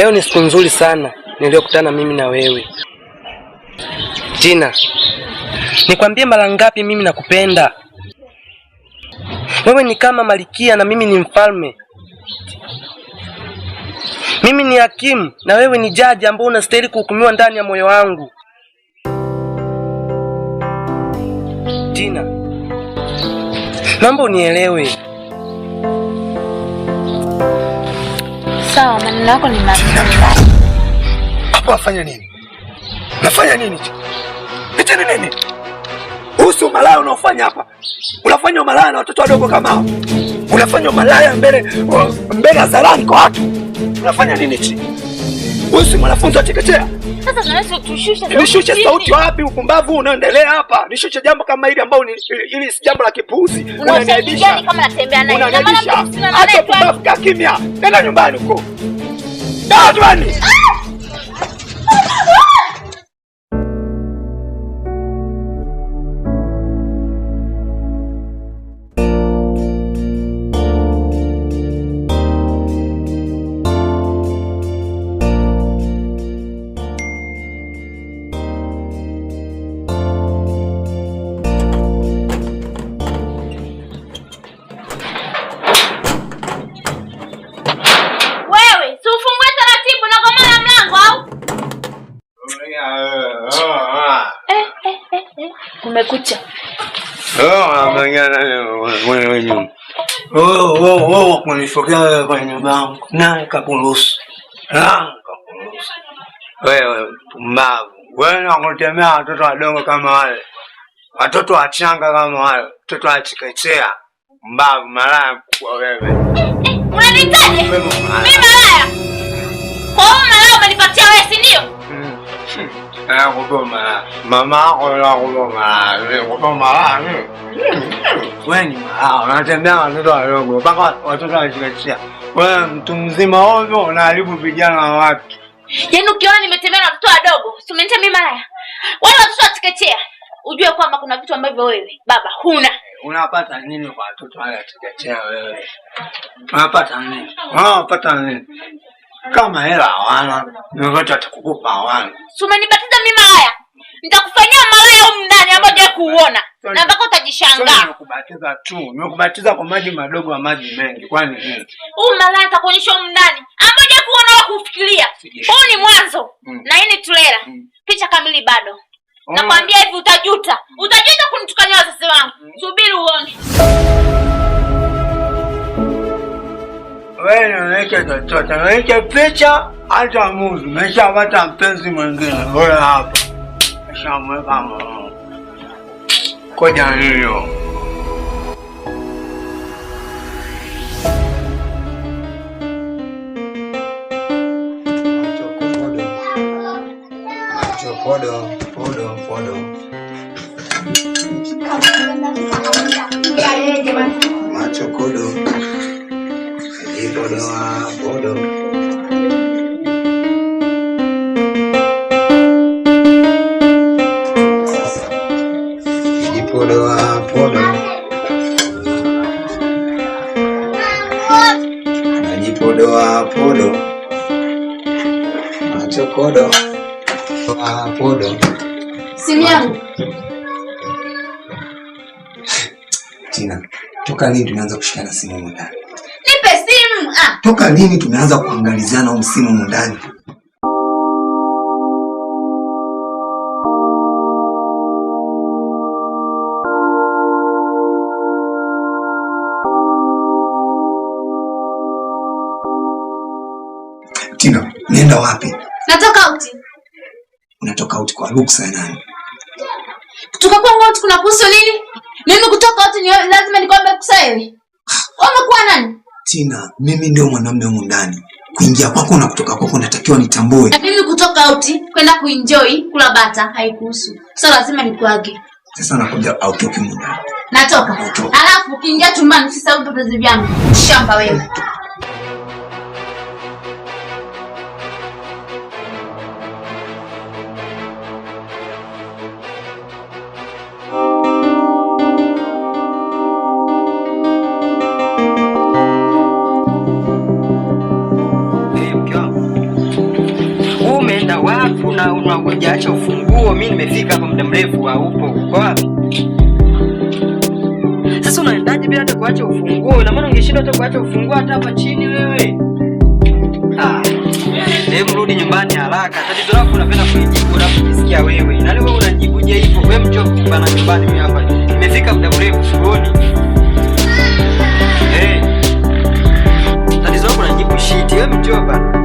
Leo ni siku nzuri sana niliyokutana mimi na wewe. Tina, nikwambie mara ngapi mimi nakupenda? Wewe ni kama malikia na mimi ni mfalme. Mimi ni hakimu na wewe ni jaji ambao unastahili kuhukumiwa ndani ya moyo wangu. Tina, naomba unielewe. Sawa, maneno yako ni mazuri. Hapo afanya nini? Nafanya nini? Hichi ni nini? Usu umalaya unaofanya hapa. Unafanya umalaya na watoto wadogo kama hao. Unafanya umalaya mbele hadharani kwa watu. Unafanya nini hichi? Wewe si mwanafunzi wa chekechea. Sasa tunaweza tushushe sauti. Nishushe sauti wapi? Upumbavu unaendelea hapa. Nishushe jambo kama hili ambao ni hili si jambo la kipuuzi. Unaniaibisha kama natembea naye. Unaniaibisha. Acha upumbavu, kaa kimya. Nenda nyumbani huko. Nyumbani. Kumekucha. Kunifokea kwenye nyumba yangu, nani kakuruhusu? Nani kakuruhusu? Wewe pumbavu, wewe nakutemea watoto wadogo kama wale, watoto wachanga kama wale, watoto wa chekechea. Mbavu, malaya mkubwa wewe. Unanitaje mimi malaya? Kwa hiyo malaya umenipatia wewe, si ndio? Mama yako malaya. Wewe ni malaya, unatembea watoto wadogo mpaka watoto wa chekechea. Wewe mtu mzima ovyo, unaharibu vijana wa watu. Yaani ukiona nimetembea na watoto wadogo, si umeniita mimi malaya? Wale watoto wa chekechea, ujue kwamba kuna vitu ambavyo wewe baba huna. Unapata nini kwa watoto wale wa chekechea wewe? Unapata nini? Unapata nini? Kama hela hawana, nimewacha atakukupa hawana. Si umenibatiza mimi malaya? Nitakufanyia malaya humu ndani ambao hujawahi kuuona. Na mpaka utajishangaa. Nimekubatiza tu. Nimekubatiza kwa maji madogo na maji mengi. Kwani nini? Huu malaya nitakuonyesha humu ndani ambao hujawahi kuona wala kufikiria. Huu ni mwanzo. Na hii ni trailer. Picha kamili bado. Nakwambia hivi utajuta. Utajuta kunitukania wazazi wangu. Subiri uone. Wewe niweke chochote, niweke picha hata movie. Nimeshapata mpenzi mwingine. Wewe hapa. Nishamweka moyo. Koja hiyo. Podo, podo, podo. Macho kodo. Podo, podo. Podo, podo. Najipodoa podo. Macho kodo. Podo. Simu yangu. Tina, toka lini tumeanza kushikana simu humu ndani? Nipe simu. Toka lini tumeanza kuangalizana humu simu humu ndani? Tina, nenda wapi? Natoka out. Unatoka out kwa ruksa ya nani? Kutoka kwangu out kuna kuhusu nini? Mimi kutoka out ni lazima nikwambie ruksa wewe. Umekuwa nani? Tina, mimi ndio mwanamume humu ndani. Kuingia kwako na kutoka kwako natakiwa nitambue. Na mimi kutoka out kwenda kuenjoy kula bata haikuhusu. So lazima nikuage. Sasa nakuja autoki humu ndani. Natoka. Autoki. Alafu ukiingia chumbani usisahau vitu vyangu. Shamba wewe. una hujaacha ufunguo. Mimi nimefika hapa muda mrefu, haupo. Uko wapi? Sasa unaendaje bila hata kuacha ufunguo? Ina maana ungeshindwa hata kuacha ufunguo hata hapa chini wewe. Ah. Hebu rudi nyumbani haraka. Tatizo lako unapenda kujibu unapojisikia wewe. Nani wewe unajibuje hivyo? Wewe mchovu bana nyumbani mimi hapa. Nimefika muda mrefu sikuoni. Eh. Tatizo lako unajibu shit. Wewe mchovu bana.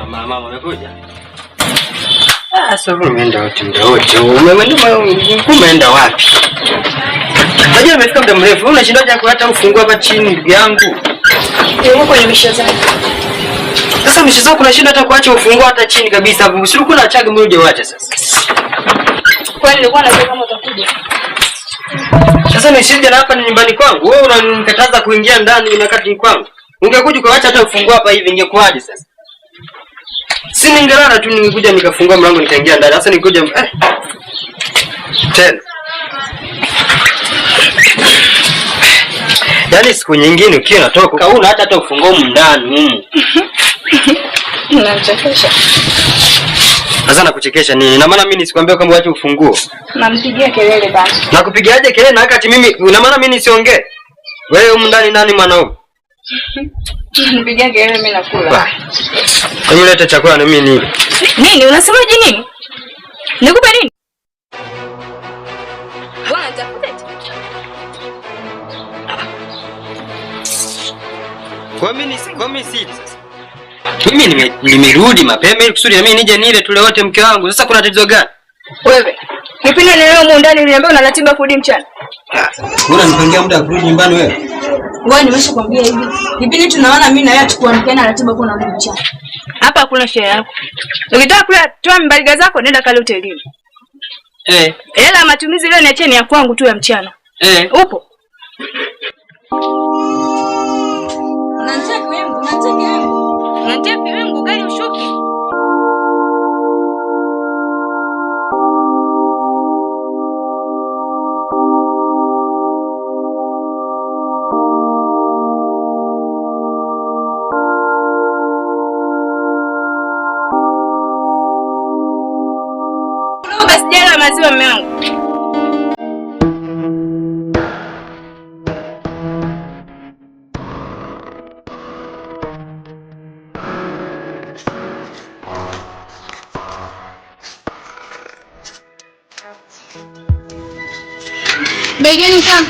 Mama umekuja? Ah, sasa umeenda wote muda wote. Umeenda wapi? Unajua nimefika muda mrefu. Wewe unashindaje hata ufungue hapa chini ndugu yangu? Yuko kwenye misho zangu. Sasa misho zako unashinda hata kuacha ufungue hata chini kabisa hapo. Usilikuwa unaachaga mimi uje uache sasa. Kwani nilikuwa najua kama utakuja. Sasa nisije na hapa ni nyumbani kwangu. Wewe unanikataza kuingia ndani na kati kwangu. Ungekuja ukaacha hata ufungue hapa hivi ingekuwaje sasa? Si ningelala tu ningekuja nikafungua mlango nikaingia ndani. Sasa nikuja tena. Yaani siku nyingine ukiwa unatoka huna hata ufunguo ndani humu. Unanichekesha. Sasa nakuchekesha nini? Na maana mimi nisikwambia kwamba uache ufunguo. Nampigia kelele basi. Nakupigiaje kelele na wakati mimi una maana mimi nisiongee? Wewe humu ndani nani mwanaume? Nipigia kelele mimi nakula. Hebu leta chakula na mimi nile. Nini unasemaje nini? Nikupe nini? Bwana nitakupa. Kwa mimi sili sasa. Mimi nimerudi mapema ili kusudi na mimi nije nile tule wote mke wangu. Sasa kuna tatizo gani? Wewe, nipinde ni leo humu ndani uliniambia una ratiba kurudi mchana. Mbona nipangia muda kurudi nyumbani wewe? Wewe nimeshakwambia hivi. Nipinde tunaona mimi na wewe tukuandikiana ratiba kwa narudi mchana. Hapa hakuna share yako. Ukitaka kula toa mbaliga zako nenda kale hotelini. Eh. Hela matumizi leo niacheni ya kwangu tu ya mchana. Eh. Upo? Unanitaka wewe, unanitaka wewe. Unanitaka wewe gari ushuki. Basi jala maziwa mume wangu. Saidieni sana.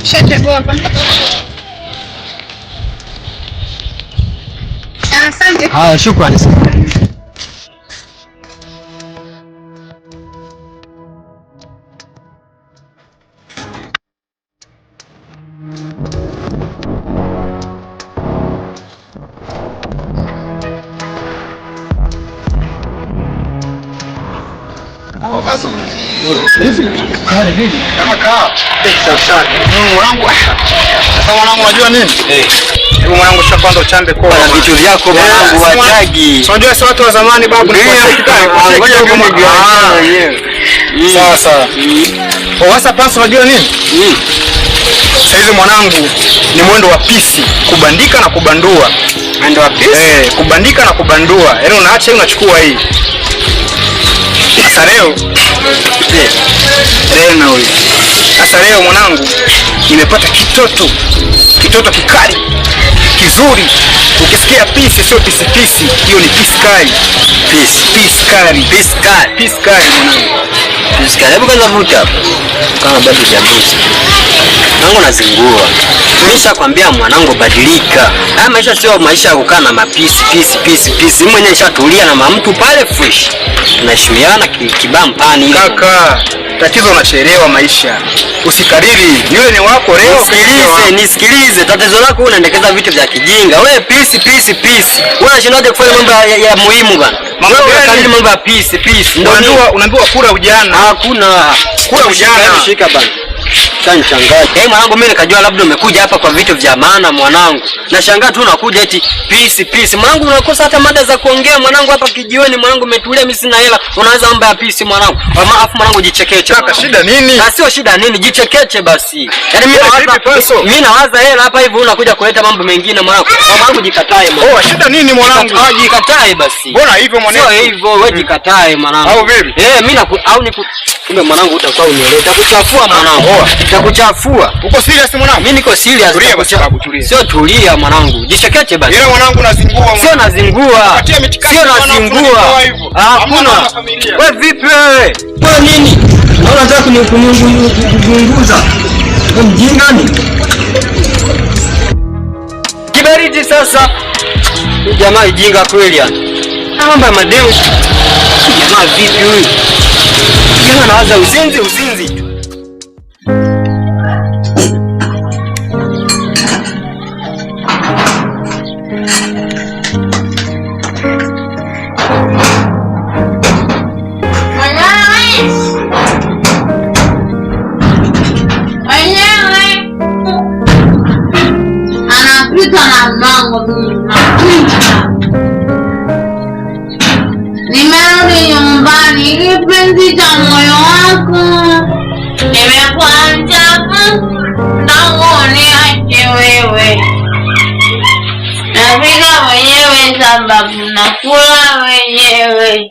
Shachagua hapa. Asante. Haya, shukrani sana. Sasa mwanangu, unajua nini? Hebu mwanangu, sha kwanza uchambe kwa na vitu vyako mwanangu, watagi. Unajua si watu wa zamani babu, ni Ngoja wenyewe. Sasa. Sasa pasi, unajua nini? Sasa hizi mwanangu ni mwendo wa pisi, kubandika na kubandua. Mwendo wa pisi? Kubandika na kubandua. Yaani unaacha hii unachukua hii. Sasa leo leo na huyu. Sasa leo mwanangu nimepata kitoto. Kitoto kikali. Kizuri. Ukisikia pisi sio pisi pisi, hiyo ni pisi kali. Pisi. Pisi kali. Pisi kali. Pisi kali mwanangu. Pisi kali. Hebu kwanza vuta hapo. Kama bado hujagusa. Mwanangu nazingua. Nimeshakwambia mwanangu, badilika. Haya maisha sio maisha ya kukaa na mapisi pisi pisi pisi. Mimi mwenyewe nishatulia na mamtu pale fresh. Tunaheshimiana kibampani ile. Kaka, tatizo unachelewa maisha. Usikariri. Yule ni wako leo. Nisikilize, nisikilize. Tatizo lako unaendekeza vitu vya kijinga. Wewe pisi pisi pisi. Wewe unashindaje kufanya mambo ya muhimu bana? Mambo Wewe gani? unakariri mambo ya pisi pisi. Ndio nini? Unaambiwa kula ujana. Hakuna. Kula ujana. Shika bana. Shanichangaa. Mwanangu, mimi nikajua labda umekuja hapa kwa vitu vya maana mwanangu. Nashangaa tu unakuja eti pisi pisi. Mwanangu unakosa hata mada za kuongea mwanangu hapa kijiweni mwanangu, umetulia mimi sina hela. Unaanza mambo ya pisi mwanangu. Afu mwanangu jichekeche. Kaka, shida nini? Na sio shida nini, jichekeche basi. Yaani mimi Wewe nawaza vipi Paso? mimi nawaza hela hapa hivi unakuja kuleta mambo mengine mwanangu. Mwanangu jikatae mwanangu. Oh, shida nini mwanangu? Jikatae basi. Mbona hivyo mwanangu? Sio hivyo, wewe jikatae mwanangu. Au vipi? Mimi na au niku kumbe mwanangu utakuwa unielewa. Nitakuchafua mwanangu. Nitakuchafua. Uko serious mwanangu? Mimi niko serious. Tulia basi babu, tulia. Sio tulia mwanangu. Jichekeche basi. Ila mwanangu nazingua. Sio nazingua. Patia mitikasi Sio mwanangu, nazingua. unanitoa hivyo. Hakuna. Hamna familia. Wewe vipi wewe? Kwa nini? Naona unataka kuniunguza. Wewe mjinga ni? Kiberiti sasa. Huyu jamaa ijinga kweli yani. Mambo ya mademu. Jamaa vipi huyu? Jamaa anawaza uzinzi uzinzi tu. Mwenyewe anapita na mlango, mimi napita. Nimerudi nyumbani, kipenzi cha moyo wako. Nimekuwa mchafu, nakuoniache wewe. Napika mwenyewe sababu nakula mwenyewe.